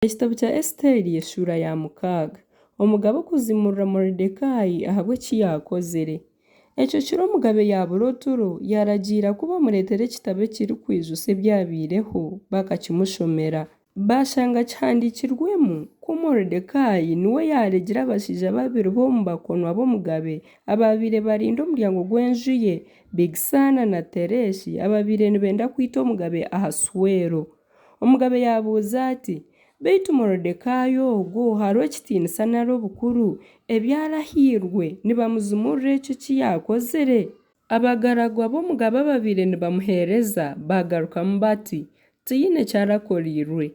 Ekitabo kya Esiteeri eshuura ya mukaaga. Omugabe okuzimuurira Morodekai ahabw'eki yaakozire. Ekyo kiro omugabe yaabura oturo, yaaragiira ku bamureetera ekitabo ekirikwijutsya ebyabaireho, bakakimushomera. Baashanga kihandiikirwemu ku Morodekai niwe yaaregire abashaija babiri b'omu bakonwa b'omugabe abaabaire barinda omuryango gw'enju ye, Bigisaana na Tereshi, abaabaire nibenda kwita omugabe Ahasuwero. Omugabe yaabuuza ati, Beitu Morodekai ogwo hariho ekitiinisa nari obukuru ebi arahairwe nibamuzimuurira ekyo eki yaakozire? Abagaragwa b'omugabe ababaire nibamuheereza baagarukamu bati, Tihaine ki arakoreirwe.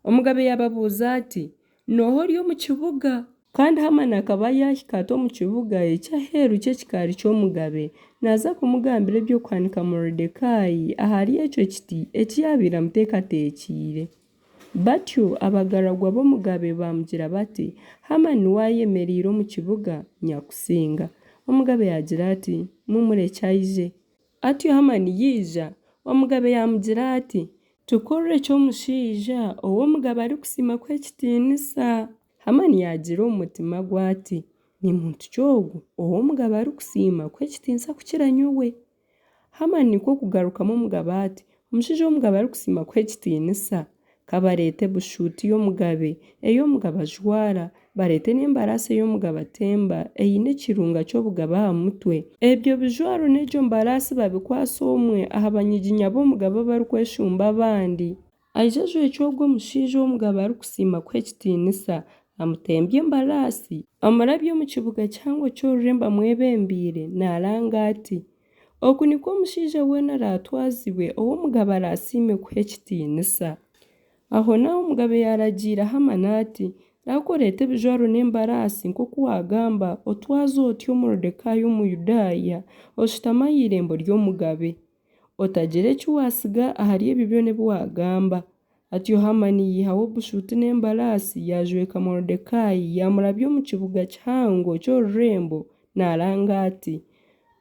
Omugabe yaababuuza ati, N'oha ori omu kibuga? Kandi Hamani akaba yaahika ati omu kibuga eky'aheeru ky'ekikaari ky'omugabe, naaza kumugambira eby'okuhanika Morodekai ahari ekyo kiti eki yaabaire amuteekateekyeire. Batyo abagaragwa b'omugabe baamugira bati, Hamani niwe ayemereire omu kibuga, Nyakusinga. Omugabe yaagira ati, Mumurekye aije. Atyo Hamani yaija, omugabe yaamugira ati, Tukorere ki omushaija ou omugabe arikusiima kuha ekitiinisa? Hamani yaagira omu mutima gwe ati, Ni muntu ki ogu ou omugabe arikusiima kuha ekitiinisa kukira nyowe? Hamani nikwo kugarukamu omugabe ati, Omushaija ou omugabe arikusiima kuha ekitiinisa, ka bareete bushuuti y'omugabe ei omugabe ajwara, bareete n'embaraasi ei omugabe atemba eine ekirunga ky'obugabe aha mutwe. Ebyo bijwaro n'egyo mbaraasi babikwatse omwe aha banyiginya b'omugabe abarikweshumba abandi. Aije ajwekye ogwo mushaija ou omugabe arikusiima kuha ekitiinisa, amutembye embaraasi, amurabye omu kibuga kihango ky'orurembo amwebembeire, naaranga ati, Oku nikwo omushaija weena araatwazibwe ou omugabe araasiime kuha ekitiinisa. Ahonaaho omugabe yaaragiira Hamani ati, Rahuka oreete ebijwaro n'embaraasi nk'oku waagamba, otwaze otyo Morodekai Omuyudaaya, oshutami aha irembo ry'omugabe. Otagira eki waatsiga ahari ebyo byona ebi waagamba. Atyo Hamani yaihaho bushuuti n'embaraasi, yaajweka Morodekai, yaamurabya omu kibuga kihango ky'orurembo, naaranga ati,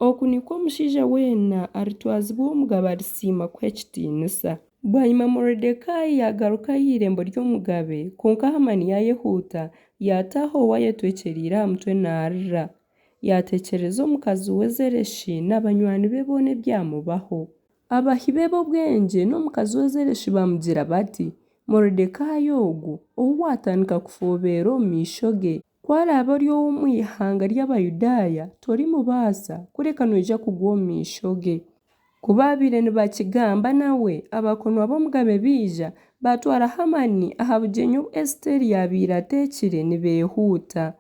Oku nikwo omushaija weena aritwazibwa ou omugabe arisiima kuha ekitiinisa. Bwanyima Morodekai yaagaruka aha irembo ry'omugabe, kwonka Hamani yaayehuuta, yaataaha owe ayetwekyereire aha mutwe naarira. Yaateekyereza omukazi we Zereshi na banywani be boona ebyamubaho. Abahi be b'obwengye n'omukazi we Zereshi baamugira bati, Morodekai ogwo, ou waatandika kufoobeera omu maisho ge, ku araabe ari ow'omu ihanga ry'Abayudaaya, torimubaasa, kureka noija kugwa omu maisho ge. Ku baabaire nibakigamba nawe, abakonwa b'omugabe baija, baatwara Hamani aha bugyenyi obu Esiteeri yaabaire ateekire nibeehuuta.